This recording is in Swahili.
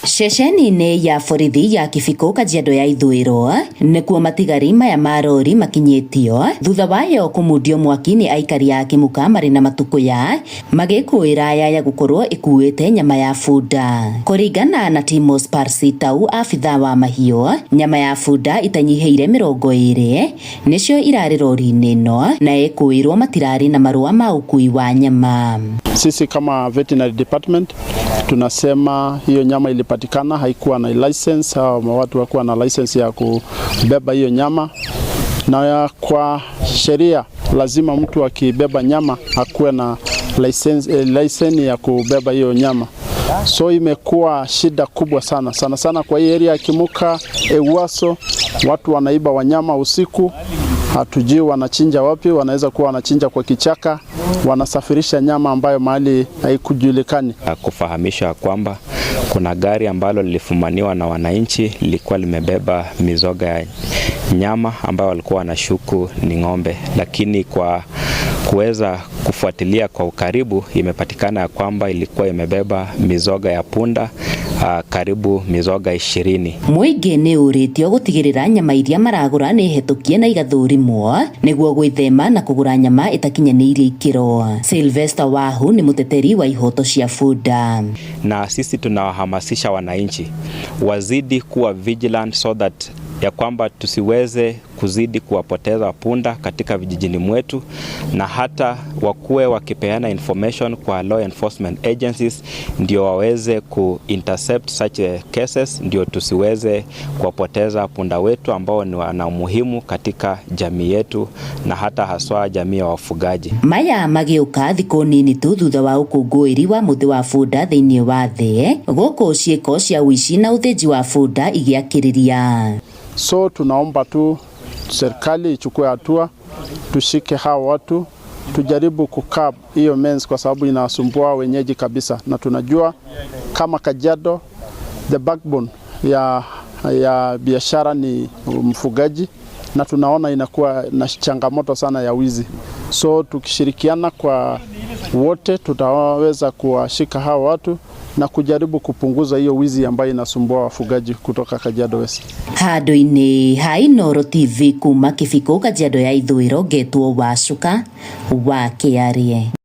Ceceni-inĩ ya borithi ya Kibiko, Kajiado ya Ithũĩro, nĩkuo matigari maya ma rori makinyĩtio thutha wayo kũmundio mwaki nĩ aikari a Kĩmuka marĩ na matukũya magĩkũĩra yaya gũkorwo ĩkuĩte nyama ya bunda. Kũringana na Timos Parsitau, abithaa wa mahiũ, nyama ya bunda itanyihĩire 20 nĩcio irarĩ rori-inĩ ĩno na ekũĩrwo matirarĩ na marũa ma ũkui wa nyama. Sisi kama veterinary department tunasema hiyo nyama ilipatikana haikuwa na license, au watu hawakuwa na license ya kubeba hiyo nyama, na kwa sheria lazima mtu akibeba nyama akuwe na license, license ya kubeba hiyo nyama. So imekuwa shida kubwa sana sana sana kwa hii area ya Kimuka, Ewaso, watu wanaiba wanyama usiku, hatujui wanachinja wapi. Wanaweza kuwa wanachinja kwa kichaka, wanasafirisha nyama ambayo mahali haikujulikani. Kufahamisha kwamba kuna gari ambalo lilifumaniwa na wananchi lilikuwa limebeba mizoga ya nyama ambayo walikuwa wanashuku ni ng'ombe, lakini kwa kuweza kufuatilia kwa ukaribu imepatikana ya kwamba ilikuwa imebeba mizoga ya punda, karibu mizoga 20. Mũingĩ nĩ ũrĩtio gũtigĩrĩra nyama iria maragũra nĩ hetũkie na igathũrimwo nĩguo gwĩthema na kũgũra nyama ĩtakinyanĩirie ikĩro. Sylvester Wahu nĩ mũteteri wa ihoto cia bunda. Na sisi tunawahamasisha wananchi wazidi kuwa vigilant so that ya kwamba tusiweze kuzidi kuwapoteza punda katika vijijini mwetu, na hata wakuwe wakipeana information kwa law enforcement agencies ndio waweze ku intercept such cases, ndio tusiweze kuwapoteza punda wetu ambao ni wana umuhimu katika jamii yetu na hata haswa jamii ya wafugaji. Maya magĩũka thikũ nini tu thutha wa ũkũngũĩri wa mũthĩ wa bunda thĩinĩ wa thĩ, gũkũ ciĩko cia ũici na ũthĩnji wa bunda igĩakĩrĩria. So tunaomba tu serikali ichukue hatua, tushike hawa watu, tujaribu kucurb hiyo menace kwa sababu inasumbua wenyeji kabisa, na tunajua kama Kajiado the backbone ya biashara ni mfugaji, na tunaona inakuwa na changamoto sana ya wizi. So tukishirikiana kwa wote tutaweza kuwashika hawa watu na kujaribu kupunguza hiyo wizi ambayo inasumbua wafugaji kutoka Kajiado West. Handũ-inĩ ha Inooro TV kuma Kibiko, Kajiado ya Ithũĩro, ngetwo Wacuka wa Kĩarie.